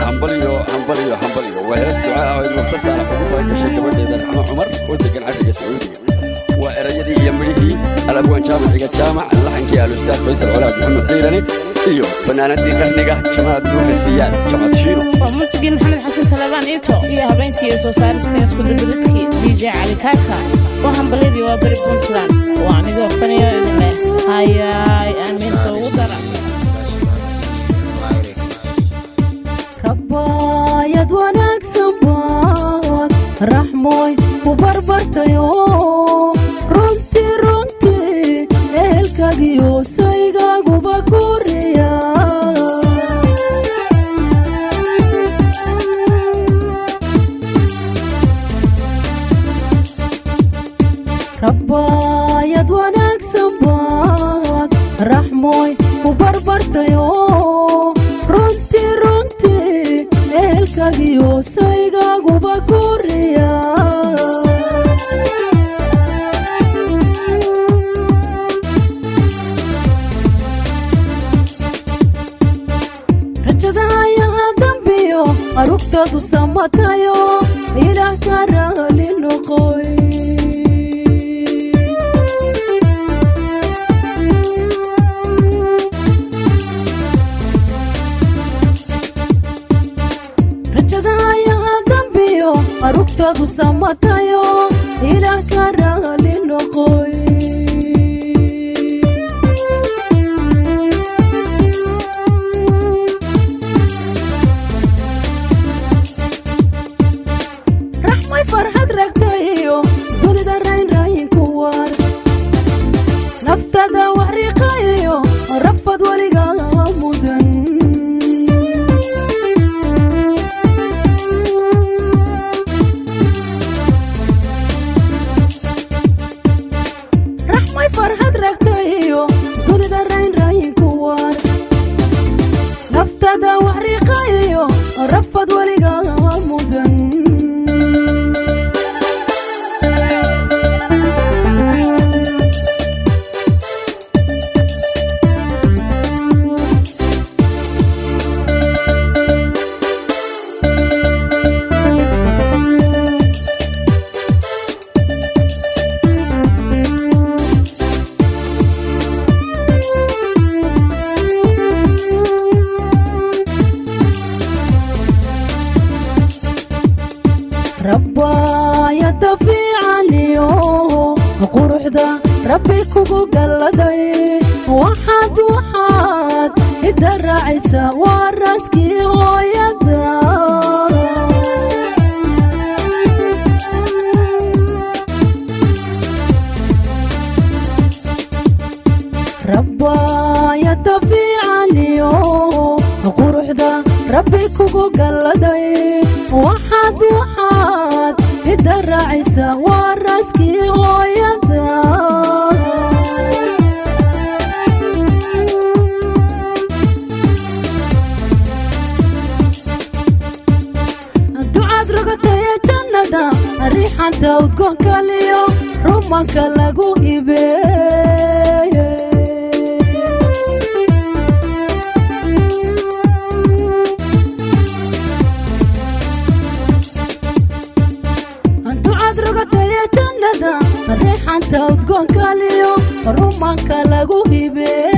Hambalyo, hambalyo, hambalyo! Waa hees ducaa oo ay Nuurto Saalax ugu tala gashay gabadheeda Raxmo Cumar oo degan casriga Sacuudiga. Waa erayadii iyo midhihii Alabwaan Jaamaciga Jaamac, laxankii Alustaad Faysal Colaad Maxamed Xiirane iyo fanaanadii qarniga Jamaad Nuure Siyaad, Jamaad Shiino. Waa muusigii Maxamed Xasan Salabaan Ito iyo habeenkii iyo soo saaristii isku dubaridkii DJ Cali Kaaka. Waa hambalyadii Waaberi Puntland. Waa anigoo faniyo idin leh hayaay, aamiinta ugu dara. Rabbaayad wanaagsan baad, Raxmooy, ku barbartayo. Runtii, runtii, ehelkagiyo saygaguba koreya. Rabbaayad wanaagsan baad, Raxmooy, ku barbartayo. Runtii, runtii, ehelkagiyo saygaguba koreya. Rajadahayaha dambiyo arugtadu samatayo, Ilaah ka raali noqoy. Rajadahayaha dambiyo arugtadu samatayo, Ilaah ka raali noqoy. Raxmay, farxad ragtayo dunida raynraayinku waar, naftada wax riiqayo, rafad weliga mudan. Raxmay, farxad ragtayo dunida raynraayinku waar, naftada wax riiqayo, rafad weliga mudan. Rabbaayada fiicaniyo quruxda Rabbi kugu galladay, waxaad ida raacaysa waa raaskii hooyada. Rabbaayada fiicaniyo quruxda Rabbi kugu galladay, waxaad ida raacaysa waa raaskii hooyada. Ducaad rogataya jannada, riixanta udgoonkaliyo rumanka lagu hibeeye. Ducaad rogataya jannada, riixanta udgoonkaliyo rumanka lagu hibeeye.